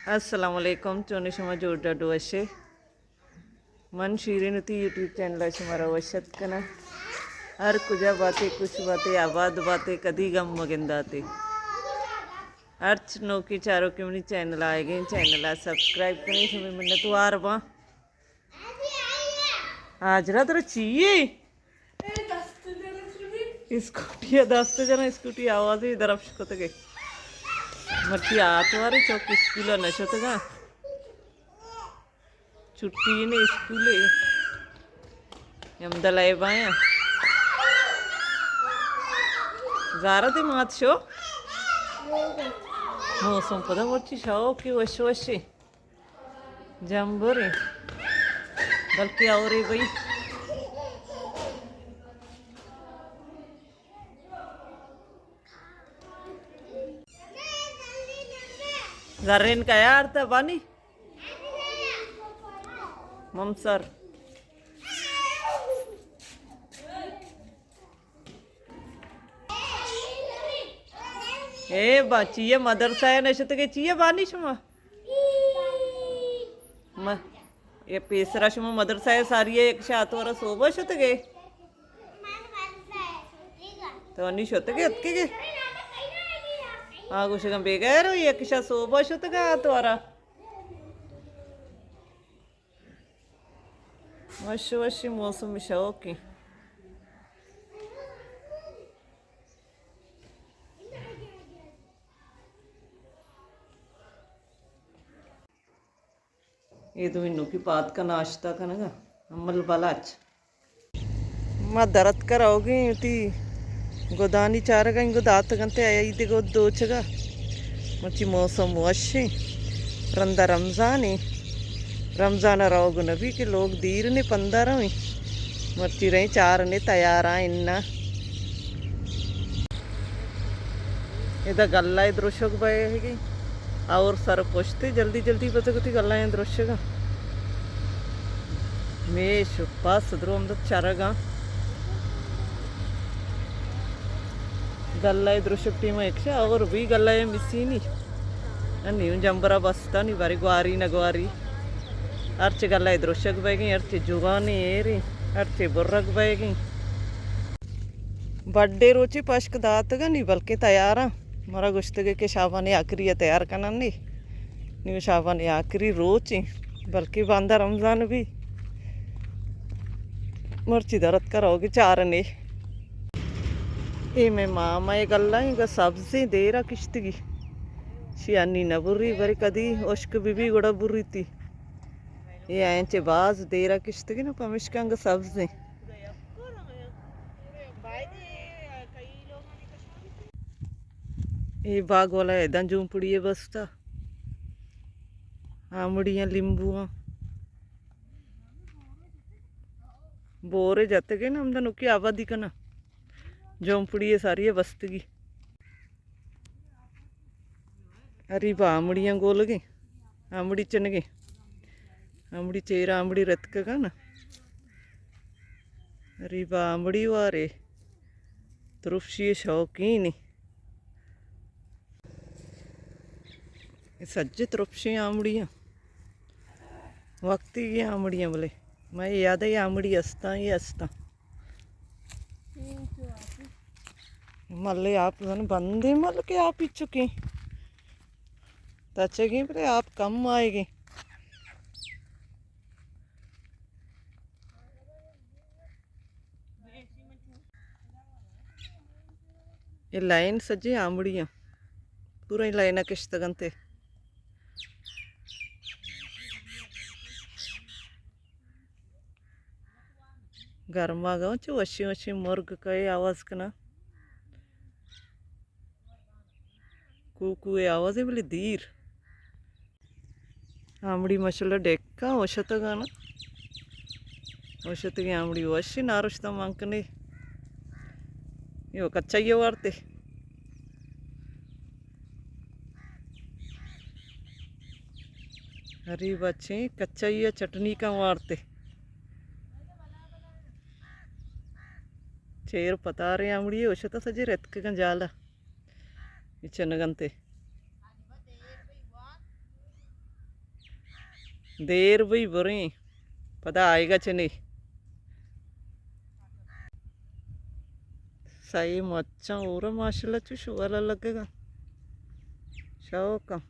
السلام علیکم، چونے شما؟ جوڑ ڈاڈو وشے؟ من شیرین وتی یوٹیوب چینل ءَ شمارا وش اتک کناں۔ ہر کجا باتے، خوش باتے، آباد باتے، کدی غم مگنداتے۔ ہرچ نوکیں چاروکے منی چینل ءَ آئیگیں، چینل ءَ سبسکرائب کنیں، شمے منتوار باں۔ ہاجرہ، ترا چی یے؟ اسکوٹی ءَ دست جناں، اسکوٹی آوازے درپش کتگے۔ مرچی آتوارے، چک اسکول ءَ نہ شتگاں۔ چھٹی نے اسکول ءَ۔ ہمدا لیب آیاں۔ زارا تے مات شو۔ موسم پدا مرچی شوقی وش وشی۔ جمبریں، بلکہ اورے بھئی۔ زرین کا یار تا بانی؟ ممسر۔ اے با، چیئے مدرسہ ءَ نشتگے، چیئے بانی شما؟ م-، اے پیسرا شما مدرسہ ءَ ساری ءَ یک شا آتوارا صوبہ شتگے؟ تو انی شتگے اتکگے؟ آ گوشگاں بے غیر ہوئی، یک شا صوبہ شتگا آتوارا۔ وش وشی موسم شوقی۔ اے دوئیں نوکی پاد کا ناشتہ کنگا، امل بلاچ۔ ما درتکا روگیں، وتی گدانی چارگا، انگو داتگنتے، آئی دگہ دوچگا۔ مرچی موسم وشیں، رندا رمضانیں۔ رمضان ءَ روگ نبی کہ لوگ دیر نے پندا رویں۔ مرچی رئیں چارنے تیاراں انا۔ ادا گلہ ءِ درشگ بئیگی۔ اور سر پشتے جلدی جلدی بزگ وتی گلہ ءِ درشگا۔ مے شپا سدرو ہمدا چرگاں۔ گلہ ءِ درشگ ٹیم ءَ یکشا اور بھی گلہ ءِ مسینی۔ انی اون جمبرا بستا نی باری گواری نہ گواری۔ ہرچے گلہ ءِ درشگ بئیگیں، ہرچے جوانی ایریں، ہرچے برگ بئیگیں۔ بڈے روچی پشک داتگا نی بلکہ تیاراں۔ مارا گوشتگے کہ شابان آخری ءَ تیار کنن نی۔ نی شابان آخری روچیں، بلکہ باندا رمضان بھی۔ مرچی درتکا روگی چارنے۔ اے مئے ماما ءِ گلہ ایں، گا سبزیں دیرا کشتگی۔ شی انی نہ بری، برے کدی اشک بی بی گڑا بریتی۔ اے اینچے باز دیرا کشتگی نو، پمشکا انگا سبزیں۔ اے باغ والا ادا جونپڑی ءَ بستا۔ آمڑیاں، لیمبواں۔ بورے جتگے نا، ہمدا نوکی آبادی کنا۔ جونپڑی ءَ ساری ءَ بستگی۔ اری با آمڑیاں گولگیں، آمڑی چنگیں۔ آمڑی چیرا آمڑی رتکگا نا۔ اری با آمڑی وارے۔ ترپشی شوقینی۔ اے سجے ترپشیں آمڑیاں۔ وقتی گی آمڑیاں بلے۔ مئے یاد ءَ آمڑی استاں، اے استاں۔ ملے آپ زن بندیں، مل کے آپ ہی چکیں۔ تچگیں بلے آپ کم آئیگیں۔ اے لائن سجی آمڑی ایں۔ پورا اے لائن کشتگ انت۔ گرما گوں چو وشیں وشیں مرگ کئے آواز کنا۔ کوکو ءِ آوازے بلے دیر۔ آمڑی ماشاءاللہ ڈیکا اوشتگانا۔ اوشتگیں آمڑی وشی نارشتہ مان کنے۔ یو کچائی وارتے۔ اری بچیں کچائی چٹنی کا وارتے۔ چیر پتارے آمڑی اوشتہ سجے رتکگاں جالا۔ اے چنگ انت۔ دیر بی بریں، پدا آئیگا چنے۔ سہی مچاں ہور ءَ ماشاءاللہ چو شوہالا لگگا۔ شوقاں۔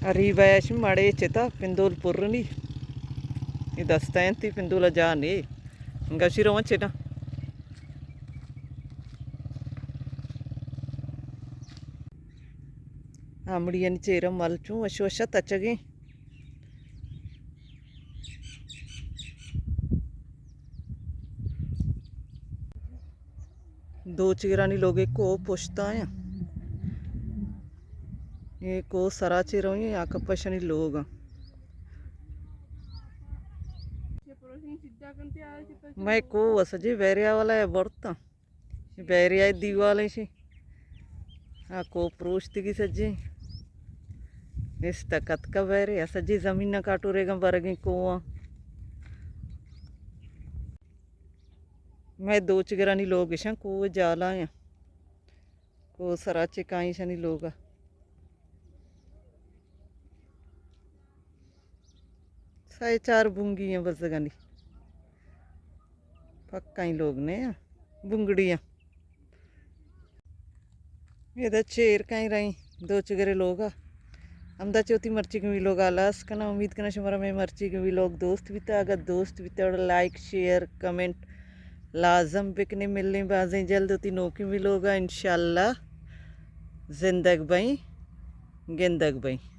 اریبا اش مڑے چتا پندول پرنی۔ اے دستا انت، اے پندول جا نے۔ گشی رواں چنا۔ آمڑیانی چیرا مل چوں وش وشا تچگیں۔ دوچگرانی لوگ ءِ کوہ پشتا ایں۔ اے کوہ سرا چہ رویں، آ کپا اشانی لوگ ایں۔ مئے کوہ سجے بیریا والا ءَ برتاں۔ بیریا ءِ دیوال ایں شی۔ آ کوہ پروشتگی سجے۔ است کتکا بیریا سجے زمین ءَ کاٹوریگاں برگیں کوہاں۔ مئے دوچگرانی لوگ اشاں کوہ جالا ایں۔ کوہ سرا چہ کائیں اشانی لوگا۔ سئے چار بنگی ایں بزگانی۔ پکائیں لوگ نے ایں۔ بنگڑی ایں۔ ادا چیر کائیں رئیں دوچگرے لوگا۔ ہمدا چہ وتی مرچیگیں ویلوگ ءَ ہلاس کناں۔ امید کناں شمارا مئے مرچیگیں ویلوگ دوست بیتا۔ اگاں دوست بیتا گڑا لائک، شیئر، کمنٹ لازم بکنے۔ ملیں بازیں جلد وتی نوکیں ویلوگ ءَ انشاءاللہ۔ زندگ بئیں، گندگ بئیں۔